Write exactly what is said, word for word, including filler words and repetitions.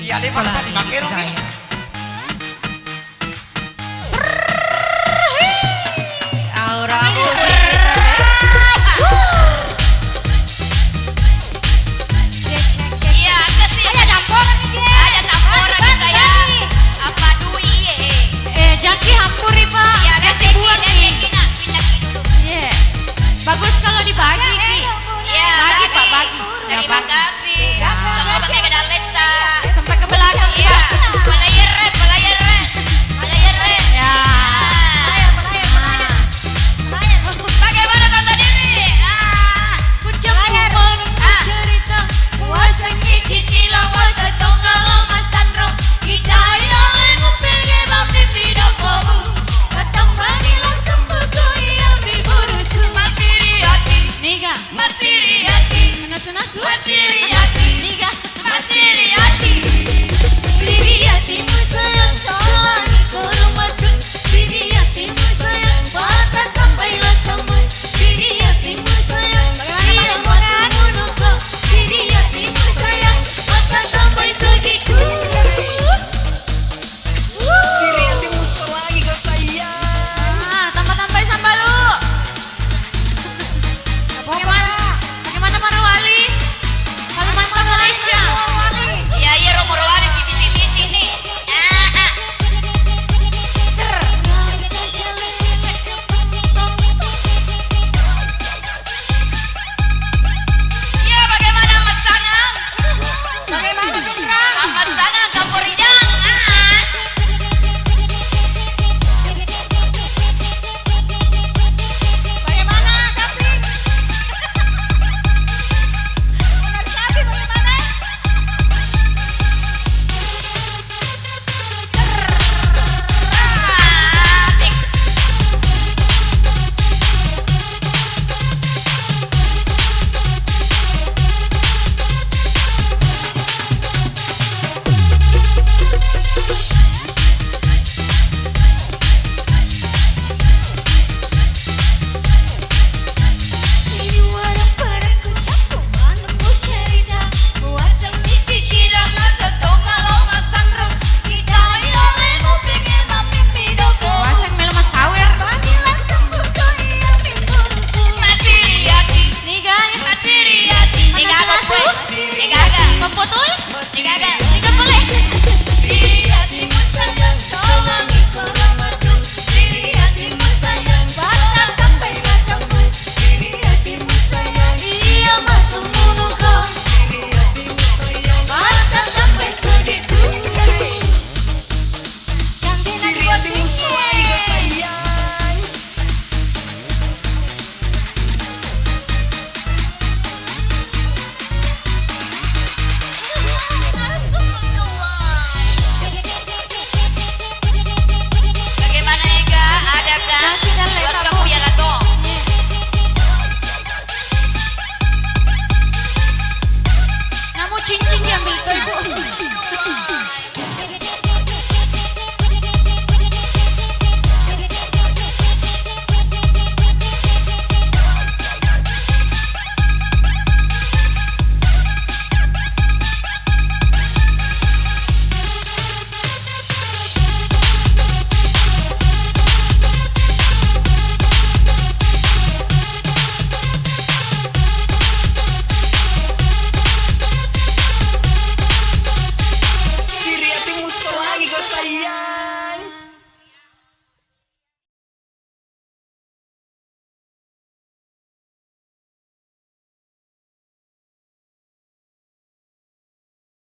Iya, dia paksa di Mangkero, Mi. Aura. Iya, ada sih. Ada tamporan nih, dia. Ada tamporan nih, saya. Apa dui, eh? Eh, jaki hampuri, Pak. Iya, ada jaki sih, buat ada nih. Sih, Kina. Pindah dulu. Iya. Bagus kalau dibagi, Ki. Iya, bagi, Pak, bagi. Terima kasih. Semoga mega daletta. Sampai ke belakang, iya. Pak. Pelayar, pelayar, pelayar. Ya. Bagaimana Tante Diri? Ah. Kucampu maneng cerita, muaseng cicilang, muaseng tongkalo masanro. Kita ilalemu pege bambi pido kobu. Katambani langsung buku iya mi burusu. Masiri ati. Niga. Masiri ati. Nasu-nasu. Masiri ati. Niga. Masiri ati. Siri atimu sayang, solangi koromatu. Siri atimu sayang, watatambai lasamu. Siri atimu sayang, iya matu munuko. Siri atimu sayang, watatambai sogiku. Siri atimu solangi ko sayang. Ah, tambah-tambai sambalu. Bagaimana? Bagaimana Morowali? Kalimantan, Malaysia. Iya, iya, ro Morowali, siti-siti sini. Ah, ah. Iya, bagaimana Mas Sangang? Bagaimana Putra? Mas Sangang, Kaporijang. Ah. Bagaimana, Sapi? Benar, Sapi, bagaimana? Waseng melo masawer. Niga, ya? Niga, niga, niga. Kompotul? Niga, niga. Niga pole. Bagaimana, Ega? Ada kah? Masih ada, Lek, buat kamu, Ibu. Ya, Dato. Iya. Namu cincin diambil tuh, Ibu.